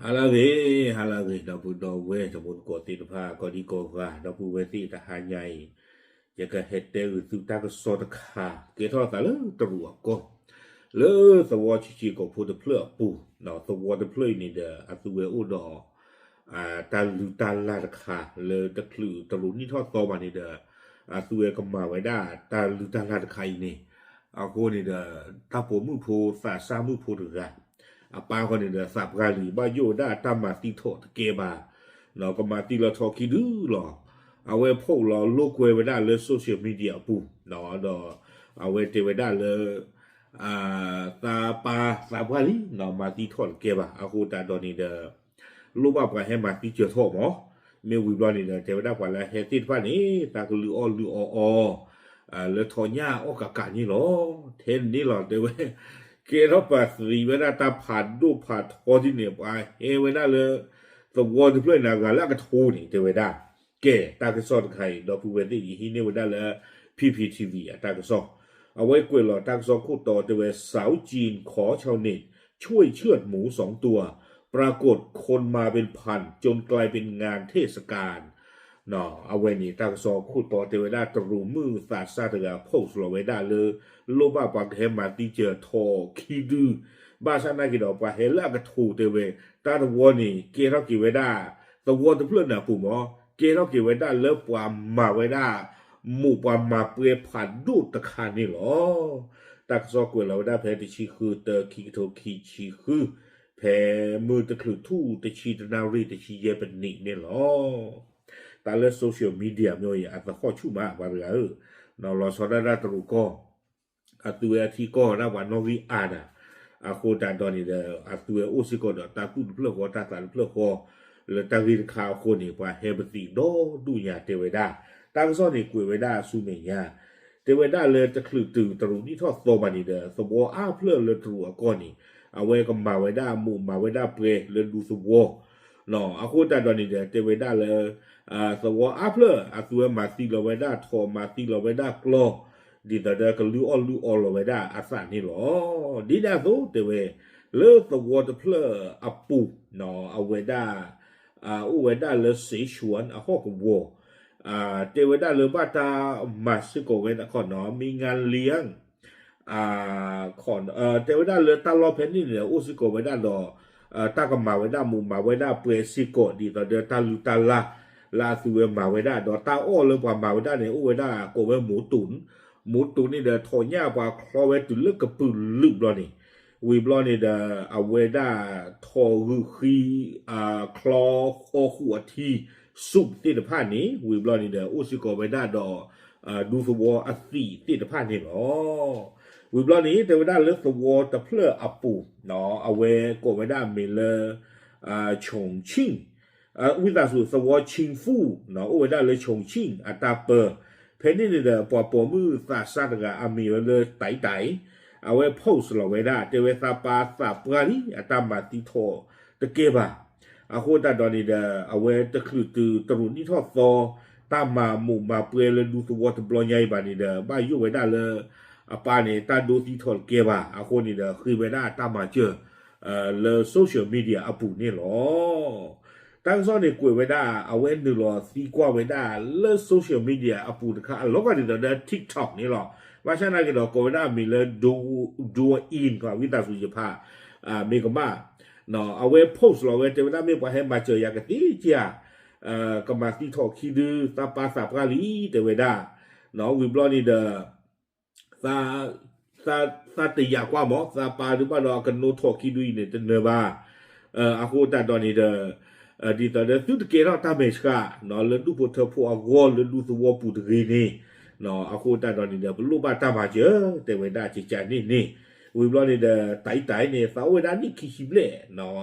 ဟါလၢအဂ့ၤ, ဟါလၢအဂ့ၤ ဒီပုၢ်ဒီဝဲၢ်တံၤသကိးသ့ၣ်တဖၣ် ကိးဒံကိးဂၤ ဒီပုၢ်ဝဲၢ်သ့ၣ်တဟါညါအံၤ, ယကဟဲတဲဂုာ်သုတၢ်ကစီၣ်တခါ ကဲထီၣ်သးလၢတရူးအကီၢ်, လၢသဝီဆံးဆံးကိာ်ဖိတဖျၢၣ်အပူၤ, သဝီတဖျၢၣ်အံၤန့ၣ်ဒီး အသုဝဲအိၣ်ဒီး တၢ်လုၢ်တၢ်လၢ်တခါ လၢတချုးတရူးနံၣ်ထီၣ်သီဘၣ်န့ၣ်ဒီး အသုဝဲကမၤဝဲဒၣ်တၢ်လုၢ်တၢ်လၢ်တခါအံၤန့ၣ်, အဃိန့ၣ်ဒီး တၢ်ပိာ်မုၣ်ဖိသးစၢ်မုၣ်ဖိတဂၤ အပၢ်ဃီန့ၣ်ဒီးသးပှၢ်လံ ဘၣ်ယိၣ်ဝဲဒၣ်အတၢ်မၤသံထီၣ်တကဲဘၣ်, ကမၤသံလီၤထီၣ်ခံဒုလီၤ. အဝဲ post လီၤလိာ်ကွဲဝဲဒၣ်လၢ social media အပူၤ, ဒီးအဝဲတဲဝဲဒၣ်လၢ သးပၢ်သးပှၢ်လံ မၤသံထီၣ်တကဲဘၣ်. အဃိသတးဒီးန့ၣ်ဒီး လိၣ်ဘၣ်ပှၤဟဲမၤသံစၢၤထီၣ်မး, မ့ၢ်ဝံၤဘျီန့ၣ်ဒီး တဲဝဲဒၣ်ပှၤလၢဟဲသ့ၣ်တဖၣ်န့ၣ် သးကလုၢ်အီၣ်လုၢ်အီအီ လၢထီၣ်ညၣ်အီၣ်ကးကးန့ၣ်လီၤ. ထဲန့ၣ်လီၤတဲဝဲ ကဲထီၣ်ပာ်သံဝဲဒၣ်တၢ်ဖးဒိၣ်ဖးထီဒ်န့ၣ် ပှၤဟဲဝဲဒၣ်လၢ သဝီတဖျၢၣ်န့ၣ် အဂၤလၢအကထိန့ၣ် တဲဝဲဒၣ်. ကဲ တၢ်ကစီၣ်တခါအံၤ ဒီပုၢ်ဝဲၢ်သ့ၣ် ယဟံးန့ၢ်ဝဲဒၣ်လၢ P P T V အတၢ်ကစီၣ်, အဝဲကွဲးလီၤတၢ်ကစီၣ်ခိၣ်တီတဲဝဲ สาวจีนขอชาวเน็ตช่วยเชือดหมูสองตัว ปรากฏคนมาเป็นพันจนกลายเป็นงานเทศกาล အဝဲန့ၣ် တၢ်ကစီၣ်ခိၣ်တီတဲဝဲဒၣ် တရူးမုၣ်သးစၢ်တဂၤ post လီၤဝဲဒၣ်လၢ လိၣ်ဘၣ်ပှၤကဟဲမၤသံစၢၤထီၣ်ခံဒု, ဘၣ်ဆၣ်နာ်က့ၤဒီး ပှၤဟဲလၢအကထိတဲဝဲ တၢ်တဝီန့ၣ် ကဲထီၣ်က့ၤဝဲဒၣ် သဝီတဖျၢၣ်န့ၣ်အပူၤမး, ကဲထီၣ်က့ၤဝဲဒၣ်လၢပှၤမၤဝဲဒၣ် မိၢ်ပှၤမၤပှဲၤဖးဒိၣ်တခါန့ၣ်လီၤ. တၢ်ကစီၣ်ကွဲးလီၤဝဲဒၣ်ဖဲတဆံဃု တၢ ခံကထိခံဆံဃု, ဖဲမုၢ်တချုးထူၣ်တဆံတနၣ်ရံၣ်တဆံယဲၢ်ပနံးန့ၣ်လီၤ. တၢ်လၢ social media မ့ၢ်အံၤ အသဟီၣ်ဆူၣ်မး ပှၤတဂၤဧၢ, လီၤဆီဒၣ်တၢ်တရူးကီၢ် အသုဝဲအထံကီၢ်ဒၣ်ပှၤနီၣ်ဂံၢ်အါဒၣ်, အဃိသတးဒီးန့ၣ်ဒီး အသုဝဲအိၣ်စ့ၢ်ကီးဒီးတၢ်သူၣ်တဖျၢၣ်ဃီတၢ်သးတဖျၢၣ်ဃီ လၢတၢ်ဂ့ၢ်တခါအဃိန့ၣ် ပှၤဟဲပသံးဒီဒူၣ်ညါတဲဝဲဒၣ်. တၢ်ကစီၣ်န့ၣ်ကွဲးဝဲဒၣ်ဆူမဲာ်ညါ, တဲဝဲဒၣ်လၢတချုးတုၤတရူးနံၣ်ထီၣ်သီဘၣ်န့ၣ်ဒီး သဝီအါဖျၢၣ်လၢတရူးအကီၢ်န့ၣ် အဝဲကမၤဝဲဒၣ်မိၢ်မၤဝဲဒၣ်ပှဲၤလၢဒူသဝီ အဃိသတးဒီးန့ၣ်ဒီး တဲဝဲဒၣ်လၢ သဝီအါဖျၢၣ် အသုဝဲမၤသံလီၤဝဲဒၣ်ထီၣ် မၤသံလီၤဝဲဒၣ်ကျီ, ဒ်သိးဒီးကလုၢ်အီၣ်လုၢ်အီလီၤဝဲဒၣ်အသးန့ၣ်လီၤ. ဒ်န့ၣ်အသိးတဲဝဲ လၢသဝီတဖျၢၣ်အပူၤ အဝဲဒၣ် အိၣ်ဝဲဒၣ်လၢ စ့ၣ်ၡူၣ် အဟီၣ်ကဝီၤ, တဲဝဲဒၣ်လၢဘၣ်တၢ်မၤစ့ၢ်ကီးဝဲဒၣ်ခီနီၤ မံငါလံ တဲဝဲဒၣ်လၢတၢ်လီၢ်ဖဲန့ၣ်န့ၣ် အိၣ်စ့ၢ်ကီးဝဲဒၣ်ဒီး တၢ်ကမၤဝဲဒၣ်မိၢ်မၤဝဲဒၣ်ပှဲၤစ့ၢ်ကီး ဒ်သိးဒီးတၢ်လုၢ်တၢ်လၢ် လၢအသုဝဲမၤဝဲဒၣ် ဒီးတၢ်အီၣ်လၢပှၤမၤဝဲဒၣ်န့ၣ် အိၣ်ဝဲဒၣ်ကိးဝဲ မူတူၣ်, မူတူၣ်န့ၣ်ဒီးထီၣ်ညၣ်ပှၤချီဝဲတုၤလၢကပုာ်လုာ်ဘျီန့ၣ်, ဝံၤဘျီန့ၣ်ဒီး အဝဲဒၣ်ထီၣ်ဂုာ်ဃံ ချီဃီဃုာ်အထံ စူးသ့ၣ်တဖၣ်န့ၣ် ဝံၤဘျီန့ၣ်ဒီး အိၣ်စ့ၢ်ကီးဝဲဒၣ်ဒီး ဒူသဝီအသံးသ့ၣ်တဖၣ်န့ၣ်လီၤ. ဝံၤဘျီန့ၣ် တဲဝဲဒၣ်လၢသဝီတဖျၢၣ်အပူၤ အဝဲကိးဝဲဒၣ်အမံၤလၢ Chongqing, ဝံသးစူၤ သဝီ Chingfu အိၣ်ဝဲဒၣ်လၢ Chongqing အတၢ်ပၢ, ဖဲန့ၣ်န့ၣ်ဒီး ပှၤပိာ်မုၣ်သးစၢ်တဂၤအမံၤဝဲလၢ တံးတံး, အဝဲ post လီၤဝဲဒၣ် တဲဝဲသးပၢ်သးပှၢ်လံ အတၢ်မၤသံထီၣ်တကဲဘၣ်. အဃိသတးဒီးန့ၣ်ဒီး အဝဲတချုးတုၤတရူးနံၣ်ထီၣ်သီ တၢ်မၤမိၢ်မၤပှဲၤလၢဒူသဝီတဘျီညါအံၤဘၣ်န့ၣ်ဒီး ဘၣ်ယိၣ်ဝဲဒၣ်လၢ အပၢ်န့ၣ် တၢ်ဒိသံထီၣ်တကဲဘၣ်. အဃိန့ၣ်ဒီး ဃ့ဝဲဒၣ်တၢ်မၤစၢၤ လၢ social media အပူၤန့ၣ်လီၤ. တၢ်ကစီၣ်န့ၣ်ကွဲးဝဲဒၣ် အဝဲနုာ်လီၤသံကွၢ်ဝဲဒၣ်လၢ social media အပူၤတခါ အလီၤဂာ်ဒ်သိးဒီး TikTok န့ၣ်လီၤ. ဘၣ်ဆၣ်နာ်က့ၤဒီး ကိးဝဲဒၣ်အမံၤလၢ Douyin ဝံသးစူၤယဖး မ့ၢ်ကမၣ် အဝဲ post လီၤဝဲ တဲဝဲဒၣ်မ့ၢ်ပှၤဟဲမၤစၢၤယၤကသ့ဧါ, ကမၤသံထီၣ်ခံဒု သးပၢ်သးပှၢ်လံ တဲဝဲဒၣ်. ဝံၤဘျီန့ၣ်ဒီး သးတယာ်ကွၢ်မး သးပၢ်ဒုးဘၣ်ဒီးအကနိထီၣ်ခံဒုအံၤန့ၣ်တနၢၤဘၣ်. အဃိသတးဒီးန့ၣ်ဒီး ဒ်သိးဒီးသုတကဲထီၣ်တၢ်မဲာ်ဆှး လၢဒူၣ်ဖိထၢဖိအဂီၢ် လၢဒူသဝီပူၤတဂ့ၤန့ၣ်, အဃိသတးဒီးန့ၣ်ဒီး ပလိၣ်ဘၣ်တၢ်မၤစၢၤ တဲဝဲဒၣ်ကကန့ၣ်န့ၣ်. ဝံၤဘျီန့ၣ်ဒီး တံးတံးန့ၣ် သးအိၣ်ဝဲဒၣ်နံၣ်ခံဆံဘျဲၣ်,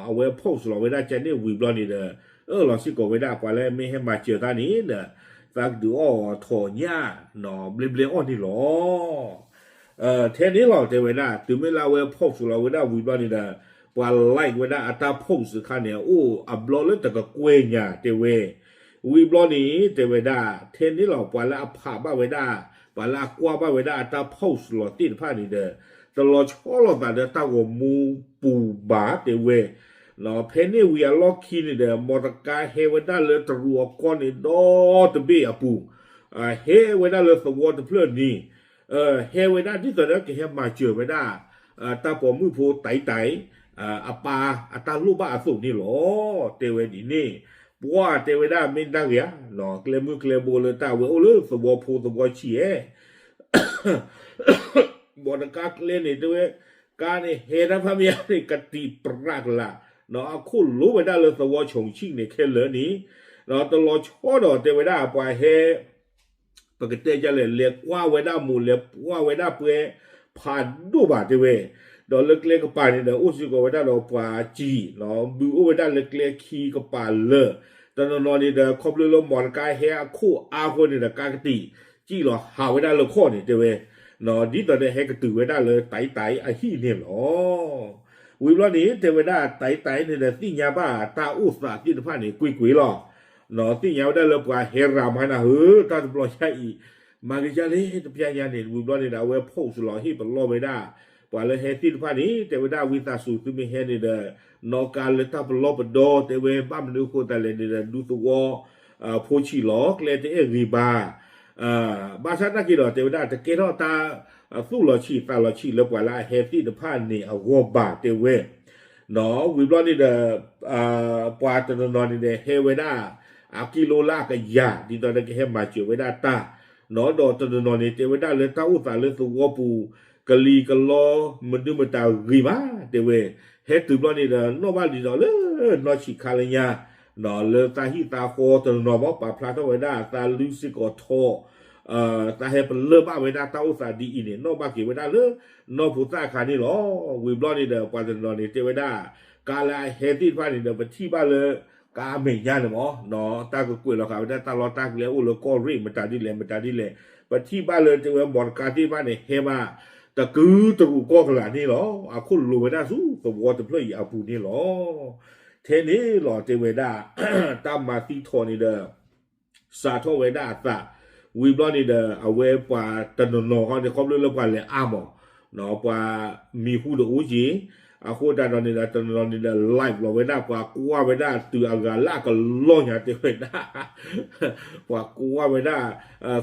အဝဲ post လီၤဝဲဒၣ်ကန့ၣ်ဝံၤဘျီန့ၣ်ဒီး အၢၣ်လီၤစ့ၢ်ကီးဝဲဒၣ် ပှၤလၢမ့ၢ်ဟဲမၤစၢၤသးန့ၣ်ဒီး သးကဒုးအီၣ်ထီၣ်ညၣ် ဘျဲဘျဲအီၣ်န့ၣ်လီၤ. ထဲန့ၣ်လီၤ တဲဝဲဒၣ် တုၤမ့ၢ်လၢအဝဲ post လီၤဝဲဒၣ်ဝံၤဘျီန့ၣ်ဒီး ပှၤ like ဝဲဒၣ်အတၢ် post တခါန့ၣ် အိၣ်အဘျီလၢတကကွဲၢ်ညါတဲဝဲ. ဝံၤဘျီန့ၣ် တဲဝဲဒၣ် ထဲန့ၣ်လီၤ ပှၤလၢအဖးဘၣ်ဝဲဒၣ် ပှၤလၢအကွၢ်ဘၣ်ဝဲဒၣ်အတၢ် post လီၤသ့ၣ်တဖၣ်န့ၣ်ဒီး တလီၤဆီလိာ်သးဒီးတၢ်ဂီၤမူပူၤဘၣ်တဲဝဲ. ဖဲန့ၣ်ဝံၤအလီၢ်ခံန့ၣ်ဒီး မီတကါဟဲဝဲဒၣ်လၢတရူးအကီၢ်န့ၣ်ဒီတဘ့ၣ်အပူၤ, ဟဲဝဲဒၣ်လၢသဝီတဖျၢၣ်န့ၣ်, ဟဲဝဲဒၣ်ဒ်သိးဒီးကဟဲမၤစၢၤဝဲဒၣ် တၢ်ပိာ်မုၣ်ဖိတၢ်တၢ် အပၢ်အတၢ်လိၣ်ဘၣ်အသိးန့ၣ်လီၤ. တဲဝဲဒ်န့ၣ်, ပှၢ်တဲဝဲဒၣ်မ့ၢ်ဒၣ်ဂ့ၤဧါ, ကျဲမုၢ်ကျဲဘိလၢတၢ်ဝဲအိၣ်လၢသဝီဖိသဝီဆံးဧါ မီတကါကျဲန့ၣ် တဲဝဲ, ကါန့ၣ်ဟဲတၢ်ဖးမ့ၢ်ဧါန့ၣ် ကတံာ်ပြးကလာ်, အခိၣ်လိၤဝဲဒၣ်လၢသဝီဆိၣ်ဆံၣ်န့ၣ်ခဲလၢာ်န့ၣ်, တလီၤဆီဒီးတဲဝဲဒၣ်ပှၤဟဲ ပကတဲဒ်လဲၣ် လဲၤကွၢ်ဝဲဒၣ်မိၢ် လဲၤကွၢ်ဝဲဒၣ်ပှဲၤ ဖးဒိၣ်ဘၣ်တဲဝဲ, ဒီးလၢကျဲကပၤန့ၣ်ဒီး အိၣ်စ့ၢ်ကီးဝဲဒၣ်ဒီးပှၤစံာ်, ဘုးအိၣ်ဝဲဒၣ်လၢကျဲခံကပၤလၢာ်, တနီၤနီၤန့ၣ်ဒီး ခီဖျိလၢမီတကါဟဲအခိၣ်အါဃိန့ၣ်ဒီး ကါကတံာ် စံၣ်လီၤဟးဝဲဒၣ်လၢခီၣ်န့ၣ်တဲဝဲ, ဒ်သိးဒီးဟဲကတုၤဝဲဒၣ်လၢတၢ်တၢ်အဟံၣ်န့ၣ်လီၤ. ဝံၤဘျီန့ၣ် တဲဝဲဒၣ်တၢ်တၢ်န့ၣ်ဒီး သ့ၣ်ညါဘၣ်တၢ်အိၣ်သးသ့ၣ်တဖၣ်န့ၣ် ကွ့ၢ်ကွ့ၢ်လီၤ. သ့ၣ်ညါဝဲဒၣ်လၢပှၤဟဲရၤမၤနၤဧၢ တၢ်တဘျီညါအံၤ မၤက့ၤဒ်လဲၣ်တပျၢ်ညါန့ၣ် ဝံၤဘျီန့ၣ်ဒီး အဝဲ post လီၤ ဟ့ၣ်ပလီၢ်ဝဲဒၣ် ပှၤလၢဟဲသ့ၣ်တဖၣ်န့ၣ် တဲဝဲဒၣ်ဝံသးစူၤသုမ့ၢ်ဟဲန့ၣ်ဒီး နီၣ်ကါလၢတၢ်ပလီၢ်ပဒီ တဲဝဲဘၣ်မနုၤအဃိသတးလဲၣ်န့ၣ်ဒီး ဒူသဝီ ဖိဆံးလီၤ ကျဲတအဲၣ်ဂ့ၤဘၣ် ဘၣ်ဆၣ်သနာ်က့ဒီး တဲဝဲဒၣ်တကဲထီၣ်တၢ်သူၣ်လီၤဆံးသးလီၤဆံးလၢပှၤလၢအဟဲသ့ၣ်တဖၣ်န့ၣ်အဂီၢ်ဘၣ်တဲဝဲ, ဝံၤဘျီန့ၣ်ဒီး ပှၤတနီၤနီၤန့ၣ်ဒီး ဟဲဝဲဒၣ် အကံလိလၢအကယၤ ဒ်သိးဒီးကဟဲမၤစၢၤဝဲဒၣ်တၢ်, ဒီးတနီၤနီၤန့ၣ်တဲဝဲဒၣ်လၢတၢ်အိၣ်သးလၢသဝီပူၤ ကလံၤကလီ မနုၤမတၤဂ့ၤဘၣ်တဲဝဲ, ဟဲတုၤဘျီန့ၣ်ဒီး နီၣ်ဘၣ်လံဒီးလၢနီၢ်ဆံးခါလၢညါ လၢသးဟံၣ်သးဃီတနီၤနီၤမ့ၢ် ပာ်ဖျါထီၣ်ဝဲဒၣ်သးလုၢ်စ့ၢ်ကီးထီၣ် သးဟဲပလၢၢ်ဘၣ်ဝဲဒၣ်တၢ်အိၣ်သးဒ်အံၤန့ၣ် နီၣ်ဘၣ်က့ၤဝဲဒၣ်လၢနီၢ်ဖိသၣ်အခါန့ၣ်လီၤ. ဝံၤဘျီန့ၣ်ဒီး ပှၤတနီၤနီၤန့ၣ်တဲဝဲဒၣ် ကါလၢအဟဲသ့ၣ်တဖၣ်န့ၣ်ဒီး ပထံၣ်ဘၣ်လၢ ကါအမဲာ်ညါန့ၣ်မ့ၢ် တၢ်ကကွဲးလီၤဃာ်ဝဲဒၣ်တၢ်လီၢ်တၢ်ကျဲအိၣ်လၢကီၢ်ရ့ၣ် မတၤဒ်လဲၣ် မတၤဒ်လဲၣ်, ပထံၣ်ဘၣ်လၢတဲဝဲမီတကါသ့ၣ်တဖၣ်န့ၣ် ဟဲမး တကုတရူးကီၢ်ကလာ်န့ၣ်လီၤ. အခိၣ်လိၤဝဲဒၣ်ဆူသဝီတဖျၢၣ်အံၤအပူၤန့ၣ်လီၤ. ထဲန့ၣ်လီၤတဲဝဲဒၣ် တၢ်မၤသံထီၣ်န့ၣ်ဒီး စးထီၣ်ဝဲဒၣ်အသး, ဝံၤဘျီန့ၣ်ဒီး အဝဲပှၤတနီၤနီၤဃီန့ၣ် ခီဖျိလၢပှၤလဲၤအါမး ပှၤမံၤဟူတအိၣ်က့ၤ, အဃိသတးဒီးန့ၣ်ဒီး တနီၤနီၤန့ၣ်ဒီး live လီၤဝဲဒၣ် ပှၤကွၢ်ဝဲဒၣ်တုၤအဂၤလၢအကလီၢ်ညါတဲဝဲဒၣ် ပှၤကွၢ်ဝဲဒၣ်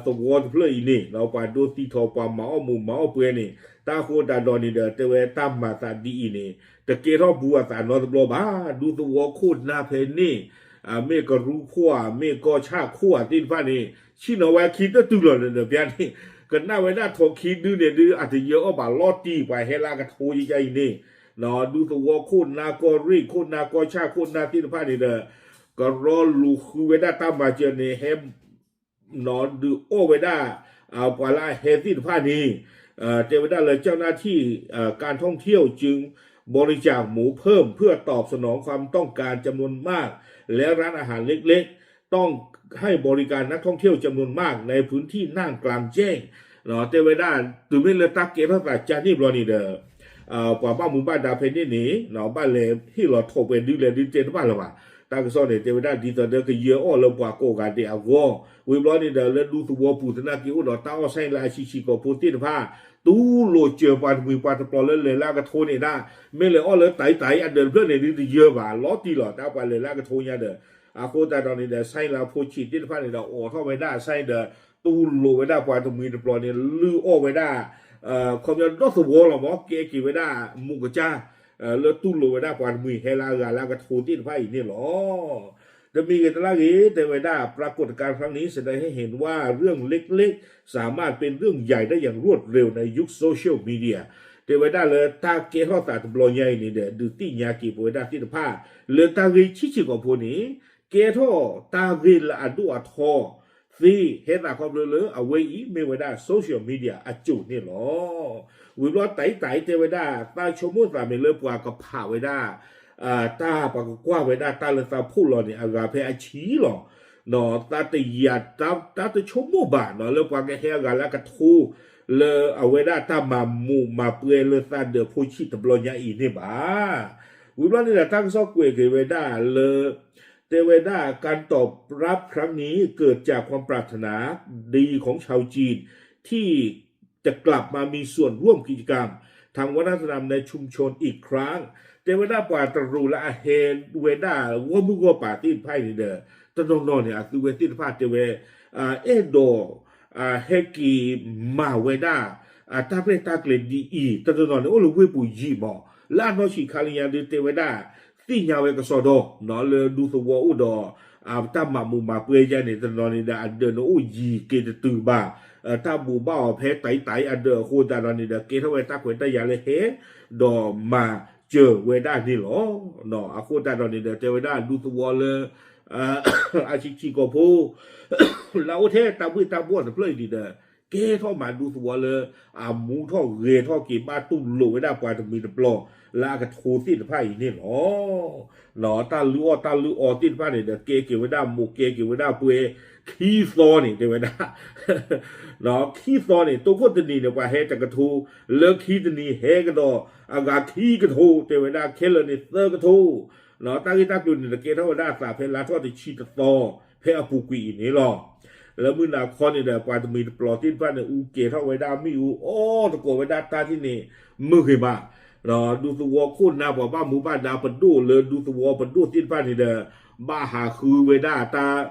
သဝီတဖျၢၣ်အံၤန့ၣ် ပှၤဒိသံထီၣ် ပှၤမၤအီၣ်မူးမၤအီၣ်ပွဲန့ၣ် တၢ်ဃိသတးဒီးန့ၣ်ဒီး တဲဝဲတၢ်မၤသးဒ်အံၤန့ၣ် တကဲထီၣ်ဘူးအသးနီတဘျီဘၣ်. ဒူသဝီခိၣ်နၢ်ဖဲန့ၣ် မ့ၢ်ကရူၢ်ခိၣ်ဧါ မ့ၢ်ကီၢ်ဆၣ်ခိၣ်ဧါသ့ၣ်တဖၣ်န့ၣ် ဆ့ၣ်နီၤဝဲခံတတုၤလီၤဒီး ပျၢ်န့ၣ် ကနၣ်ဝဲဒၣ်ထိးခံဒုန့ၣ်ဒုး အတယၢအီၣ်ဘၣ်လီၤတံၢ် ပှၤဟဲလၢအကထိယါအံၤန့ၣ် ဒူသဝီခိၣ်နၢ်ကီၢ်ရ့ၣ်ခိၣ်နၢ်ကီၢ်ဆၣ်ခိၣ်နၢ်သ့ၣ်တဖၣ်န့ၣ်ဒီး ကရီလူၤဃုဝဲဒၣ်တၢ်မၤစၢၤန့ၣ် ဟဲ ဒုးအီၣ်ဝဲဒၣ် ပှၤလၢအဟဲသ့ၣ်တဖၣ်န့ၣ် တဲဝဲဒၣ်လၢ เจ้าหน้าที่การท่องเที่ยวจึงบริจาคหมูเพิ่มเพื่อตอบสนองความต้องการจำนวนมาก และร้านอาหารเล็กๆ ต้องให้บริการนักท่องเที่ยวจำนวนมากในพื้นที่น่านกลางแจ้ง တဲဝဲဒၣ် တုၤမ့ၢ်လၢတၢ်ကဲထီၣ်သးကၢ်န့ၣ်ဘျီန့ၣ်ဒီး ပှၤဘၣ်မူဘၣ်ဒါဖဲန့ၣ်န့ၣ် ဘၣ်လဲၤဟ့ၣ်လီၤထီၣ်ပှဲၤဒုလဲၣ်ဒုတဲတဘၣ်လၢၤဘၣ်. တၢ်ကစီၣ်န့ၣ် တဲဝဲဒၣ်ဒ်သိးဒီးကယၢအီၣ်လၢပှၤကိးဂၤဒဲးအဂီၢ် ဝံၤဘျီန့ၣ်ဒီး လၢဒူသဝီပူၤသနာ်က့အိၣ်ဒီးတၢ်အီၣ်ဆဲလၢအဆံးဆံးကိာ်ဖိသ့ၣ်တဖၣ် တူၢ်လိာ်စၢၤပှၤတမှံၤပှၤတပျီၤလၢလဲၤလၢအကထိန့ၣ်ဒၣ် မ့ၢ်လဲၤအီၣ်လၢတၢ်တၢ်အဒၢးတဖျၢၣ်န့ၣ်ဒုတယၢဘၣ် လီၤတံၢ်လီၤ တၢ်ပှၤလဲၤလၢအကထိညါဒီး အဃိသတးဒီးန့ၣ်ဒီး ဆဲလၢဖိဆံးသ့ၣ်တဖၣ်န့ၣ်ဒီး အိးထီၣ်ဝဲဒၣ်ဆဲဒီး တူၢ်လိာ်ဝဲဒၣ်ပှၤတမှံၤတပျီၤန့ၣ် လုၢ်အီၣ်ဝဲဒၣ် ခီပညီဒီသဝီလီၤမ့ၢ် ကဲက့ၤဝဲဒၣ် မူးကစၢ် လၢတူၢ်လိာ်ဝဲဒၣ်ပှၤတမှံၤဟဲလၢအဂၤလၢအကထိသ့ၣ်တဖၣ်အံၤန့ၣ်လီၤ. တမံၤဂ့ၤတလၢဂ့ၤ တဲဝဲဒၣ် ปรากฏการณ์ครั้งนี้แสดงให้เห็นว่าเรื่องเล็กๆ สามารถเป็นเรื่องใหญ่ได้อย่างรวดเร็วในยุค social media တဲဝဲဒၣ်လၢတၢ်ကဲထီၣ်သးတဘျီညါအံၤန့ၣ်ဒီး ဒုးသ့ၣ်ညါက့ၤပဝဲဒၣ်သ့ၣ်တဖၣ် လၢတၢ်ဂ့ၢ်ဆံးဆံးကိာ်ဖိန့ၣ် ကဲထီၣ်တၢ်ဂ့ၢ်လၢအဒိၣ်အထီသ့ ဟဲသးခီဖျိလၢအဝဲအံၤမ့ၢ်ဝဲဒၣ် social media အစိၤန့ၣ်လီၤ. ဝံၤဘျီတၢ်အံၤတၢ်အံၤတဲဝဲဒၣ် သးဆိကမိၣ်သးမ့ၢ်လၢပှၤကဖးဝဲဒၣ် တၢ်ပှၤကကွၢ်ဝဲဒၣ်တၢ်လၢသးဖှိၣ်လီၤန့ၣ် အဂၤဖဲအဆံလီၤ. တၢ်တယာ် တၢ်တဆိကမိၣ်ဘၣ် လၢပှၤကဟဲအဂၤလၢအကထိ လၢအဝဲဒၣ်တၢ်မၤမူးမၤပွဲလၢသးဒၢးဖိဆံးတဘျီညါအံၤန့ၣ်ဘၣ်. ဝံၤဘျီန့ၣ်ဒီး တၢ်ကစီၣ်ကွဲးက့ၤဝဲဒၣ်လၢ တဲဝဲဒၣ် การตอบรับครั้งนี้ เกิดจากความปรารถนาดีของชาวจีนที่ จะกลับมามีส่วนร่วมกิจกรรมทางวัฒนธรรมในชุมชนอีกครั้ง တဲဝဲဒၣ်ပှၤတရူးလၢအဟဲဝဲဒၣ်ဂီၢ်မုၢ်ဂီၢ်ပၤသ့ၣ်တဖၣ်အံၤန့ၣ်ဒီး တနီၤနီၤန့ၣ် အသုဝဲသ့ၣ်တဖၣ်တဲဝဲ အဲၣ်ဒိး ဟဲက့ၤမၤဝဲဒၣ် တၢ်ရဲၣ်တၢ်ကျဲၤဒ်အံၤ တနီၤနီၤန့ၣ် အိၣ်လၢဝ့ၢ်ပူၤယံာ်မး လၢအနီၢ်ဆံးခါလၢညါဒုးတဲဝဲဒၣ် သ့ၣ်ညါဝဲကစီဒီ လၢဒူသဝီအိၣ်ဒီး တၢ်မၤမူးမၤပွဲယါန့ၣ် တနီၤန့ၣ်ဒီး အဒၢးန့ၣ်အိၣ်ယံၤက့ၤတတုၤဘၣ် တၢ်ဘိးဘၣ်အီၤဖဲတၢ်အံၤတၢ်အံၤအဒၢးအဃိသတးဒီးန့ၣ်ဒီး ကဲထီၣ်ဝဲတၢ်ခွဲးတၢ်ယာ်လၢဟဲ ဒီးမၤစၢၤဝဲဒၣ်န့ၣ်လီၤ. အဃိသတးဒီးန့ၣ်ဒီး တဲဝဲဒၣ်ဒူသဝီလၢ အဆံးဆံးကိာ်ဖိ လၢအအိၣ်ထဲတၢ်ဘှ့ၣ်တၢ်ဘှီၣ်တဖျၢၣ်အံၤန့ၣ်ဒီး ကဲထီၣ်မၤဒူသဝီလၢ အမူထီၣ်ဂဲၤထီၣ်က့ၤဘၣ်တူၢ်လိာ်ဝဲဒၣ်ပှၤတမံၤတပျီၤ လၢအကထိသ့ၣ်တဖၣ်အံၤန့ၣ်လီၤ. တၢ်လုၢ်အီၣ်တၢ်လုၢ်အီသ့ၣ်တဖၣ်န့ၣ်ဒီး ကဲက့ၤဝဲဒၣ်မိၢ်ကဲက့ၤဝဲဒၣ်ပှဲၤ ခံသီန့ၣ် တဲဝဲဒၣ် ခံသီန့ၣ် တိခိၣ်တနံၤန့ၣ် ပှၤဟဲတကထိ လၢခံတနံၤဟဲကဒီး အဂၤခံကထိ တဲဝဲဒၣ်ခဲလၢာ်န့ၣ်သၢကထိ တၢ်ဂ့ၢ်တၢ်ကျိၤန့ၣ်ဒီး ကဲထီၣ်ဝဲဒၣ်အသးဖဲလါထီၣ်တဆံတသီ ဖဲအပူၤကွံာ်အံၤန့ၣ်လီၤ. လၢမုၢ်နၤခီန့ၣ်ဒီး ပှၤတမံၤတပျီၤသ့ၣ်တဖၣ်န့ၣ် အူကဲၤထီၣ်ဝဲဒၣ်မ့ၣ်အူအီၣ်သကိးဝဲဒၣ်တၢ်သ့ၣ်န့ၣ် မုာ်ဂ့ၤမး ဒူသဝီခိၣ်နၢ်ပှၤဘၣ်မူဘၣ်ဒါပဒိၣ်လၢဒူသဝီပဒိၣ်သ့ၣ်တဖၣ်န့ၣ်ဒီး ဘၣ်ဟးဃုဝဲဒၣ်တၢ်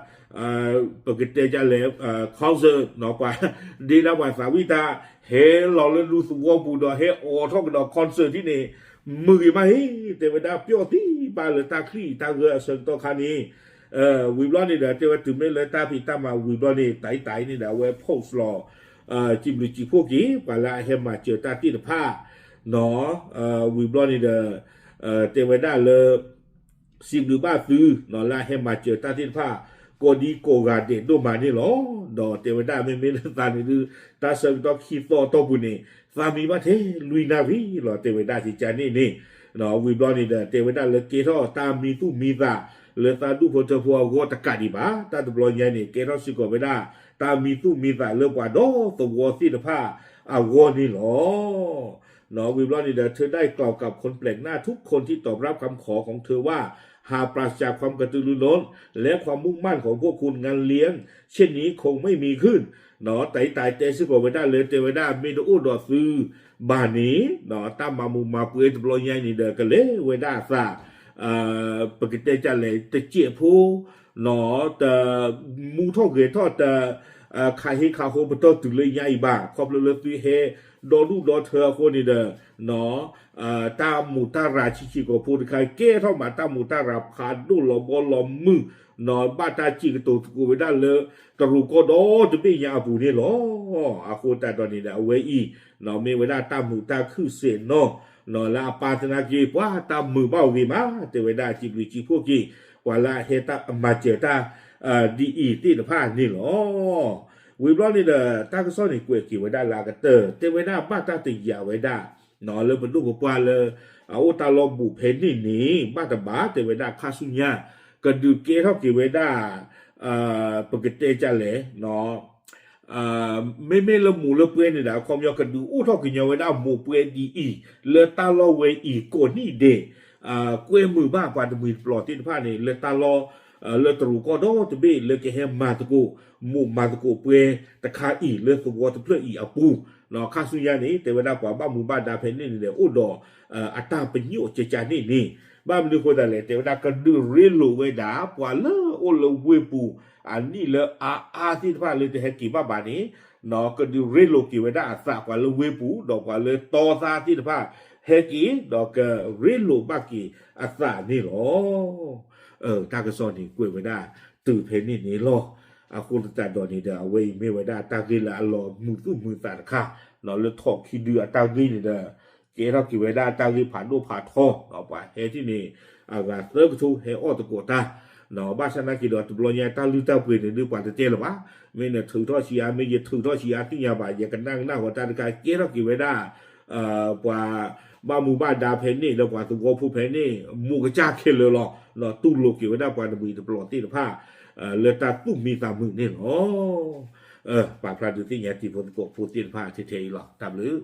ပကတဲဒ်လဲၣ် concert ပှၤ ဒ့ဒၣ်ပှၤသးဝံၣ်တၢ် ဟဲလီၤလၢဒူသဝီပူၤဒီးဟဲအိးထီၣ်ကဒီး concert ထံၣ်န့ၣ် မုာ်ဂ့ၤမးဟ့ၣ် တဲဝဲဒၣ်ပျီၣ်သံဘၣ်လၢတၢ်ချံၣ်တၢ်ဂၢၢ်အဆၢကတီၢ်ခါန့ၣ် ဝံၤဘျီန့ၣ်ဒီး တဲဝဲတုၤမ့ၢ်လၢတၢ်ဖံးတၢ်မၤဝံၤဘျီန့ၣ် တၢ်အံၤတၢ်အံၤန့ၣ်ဒီး အဝဲ post လီၤ စံးဘျုးစံးဖှိၣ်က့ၤ ပှၤလၢအဟဲမၤစၢၤတၢ်သ့ၣ်တဖၣ် ဝံၤဘျီန့ၣ်ဒီး တဲဝဲဒၣ်လၢ စံးဘျုးဘၣ်သု လၢအဟဲမၤစၢၤတၢ်သ့ၣ်တဖၣ် ကိးဒံကိးဂၤဒဲးဒိၣ်မးန့ၣ်လီၤ. ဒီးတဲဝဲဒၣ်မ့မ့ၢ်လၢသးန့ၣ်ဒုး တၢ်ဆၢကတီၢ်ခံသီအတီၢ်ပူၤန့ၣ် သးမံဘၣ်ထဲလွံၢ်နၣ်ရံၣ်လီၤ တဲဝဲဒၣ်ကကန့ၣ်န့ၣ် ဝံၤဘျီန့ၣ်ဒီး တဲဝဲဒၣ်လၢကဲထီၣ်တၢ်မံသူၣ်မံသး လၢသးဒူၣ်ဖိထၢဖိအဂီၢ်တကးဒံးဘၣ် တၢ်တဘျီညါန့ၣ် ကဲထီၣ်စ့ၢ်ကီးဝဲဒၣ် တၢ်မံသူၣ်မံသးလၢပှၤဒီသဝီသ့ၣ်တဖၣ်အဂီၢ်န့ၣ်လီၤ. ဝံၤဘျီန့ၣ်ဒီး เธอได้กล่าวกับคนแปลกหน้าทุกคนที่ตอบรับคำขอของเธอว่า หากปราศจากความกระตือรือร้น และความมุ่งมั่นของพวกคุณ งานเลี้ยงเช่นนี้คงไม่มีขึ้น တၢ်အံၤတၢ်တဲစ့ၢ်ကီးဝဲဒၣ်လၢ တဲဝဲဒၣ်မ့ၢ်တအိၣ်ဒီးသုဘၣ်န့ၣ် တၢ်မၤမူးမၤပွဲတဘျီညါအံၤန့ၣ်ဒီး ကလဲၤဝဲဒၣ်အသး ပကတဲဒ်လဲၣ် တစဲးဖိ တမူထီၣ်ဂဲၤထီၣ် တခးဟ့ခးဟိပတီၢ်တုၤလၢညါအံၤဘၣ် ခီဖျိလၢသုဟဲဒီဒူၣ်ဒီထၢအဃိန့ၣ်ဒီး တၢ်မူးတၢ်ရၤဆံးဆံးကိာ်ဖိတခါ ကဲထီၣ်မးတၢ်မူးတၢ်ရၤဖးဒိၣ်လီၤဘီလီၤမုၢ် ဘၣ်တၢ်စံးကတိၤသကိးဝဲဒၣ်လၢ တရူးကီၢ်ဒီတဘ့ၣ်ညါအပူၤန့ၣ်လီၤ. အဃိသတးဒီးန့ၣ်ဒီး အဝဲအံၤ မ့ၢ်ဝဲဒၣ်တၢ်မူးတၢ်ခုၣ်စဲးနီၢ် လၢအပၢ်သနာ်က့ ပှၤတၢ်မုာ်ဘၣ်အဂ့ၤမး တဲဝဲဒၣ်စံးဘျုးစံးဖှိၣ်က့ၤ ပှၤလၢအဟဲတၢ်မၤစၢၤတၢ် ဒ်အံၤသ့ၣ်တဖၣ်န့ၣ်လီၤ. ဝံၤဘျီန့ၣ်ဒီး တၢ်ကစီၣ်န့ၣ်ကွဲးက့ၤဝဲဒၣ်လၢအကတၢၢ် တဲဝဲဒၣ်ဘၣ်တၢ်တယာ်ဝဲဒၣ် လၢပဒိၣ်ပပှၢ်လၢ အအိၣ်တၢ်လီၢ်ဘူးဖဲန့ၣ်န့ၣ် ဘၣ်တဘၣ်တဲဝဲဒၣ်ခါဆူညါ ကဒုးကဲထီၣ်က့ၤဝဲဒၣ် ပကတဲဒ်လဲၣ် မ့မ့ၢ်လၢမူးလၢပွဲန့ၣ်ဒီး အခီပညီကဒုးအိၣ်ထီၣ်ကညီဝဲဒၣ်မူးပွဲဒ်အံၤ လၢတၢ်လီၢ်ဝဲအံၤကိးနံၣ်ဒဲး ကွဲမုာ်ဘၣ်ပှၤတမှံၤတပျီၤသ့ၣ်တဖၣ်န့ၣ် လၢတၢ်လီၢ် လၢတရူးကီၢ်ဒီတဘ့ၣ် လၢကဟဲမၤသကိး မူးမၤသကိးပွဲတခါအံၤ လၢသဝီတဖျၢၣ်အံၤအပူၤ ခါဆူညါန့ၣ် တဲဝဲဒၣ်ပှၤဘၣ်မူဘၣ်ဒါဖဲန့ၣ်န့ၣ်ဒီး အိၣ်ဒီးအတၢ်ပညိၣ်ကကန့ၣ်န့ၣ် ဘၣ်မနုၤအဃိသတးလဲၣ် တဲဝဲဒၣ်ကဒုးရ့လိာ်ဝဲဒၣ် ပှၤလၢအိၣ်လၢဝ့ၢ်ပူၤ အနံၣ်လၢအါအါသ့ၣ်တဖၣ်လၢတဟဲက့ၤဘၣ်ဘၣ်န့ၣ် ကဒုးရ့လိာ်က့ၤဝဲဒၣ်အသး ပှၤလၢဝ့ၢ်ပူၤ ဒီးပှၤလၢတီသါသ့ၣ်တဖၣ် ဟဲက့ၤ ဒီးကရ့လိာ်ဘၣ်က့ၤအသးန့ၣ်လီၤ. တၢ်ကစီၣ်န့ၣ် ကွဲးဝဲဒၣ်တုၤဖဲန့ၣ်န့ၣ်လီၤ. အဃိသတးဒီးန့ၣ်ဒီး အဝဲအံၤမ့ၢ်ဝဲဒၣ်တၢ်ဂ့ၢ်လၢအလီၤမုာ်သူၣ်မုာ်သးတခါ လၢထီၣ်ခံဒုအတၢ်ဂ့ၢ်န့ၣ်ဒီး ကဲထီၣ်က့ၤဝဲဒၣ်တၢ်ဂ့ၢ်ဖးဒိၣ်ဖးထီ ပှၤဟဲထံၣ်န့ၣ် အဂၤသၢကထိဟဲအီၣ်သကိးတၢ် ဘၣ်ဆၣ်သနာ်က့ဒီး တဘျီညါတၢ်လုၢ်တၢ်ပှ့ၤန့ၣ်ဒုးပှၤတတဲလၢၤဘၣ်. မ့ၢ်နထုးထီၣ်ဆံးအါ မ့ၢ်ယထုးထီၣ်ဆံးအါသ့ၣ်ညါဘၣ် ယကနၣ်ကနၣ်ဃီတၢ်တခါ ကဲထီၣ်က့ၤဝဲဒၣ် ပှၤဘၣ်မူဘၣ်ဒါဖဲန့ၣ် လၢပှၤသဝီဖိဖဲန့ၣ် မူးကစၢ်ခဲလၢာ်လီၤ. တူၢ်လိာ်က့ၤဝဲဒၣ်ပှၤတမှံၤတပျီၤသ့ၣ်တဖၣ် လၢတၢ်သူၣ်မံသးမုာ်န့ၣ်လီၤ. ပာ်ဖျါဒုးသ့ၣ်ညါတံၤဖိသကိးဖိသ့ၣ်တဖၣ်ထဲထဲအံၤလီၤ. တၢ်ဘျုး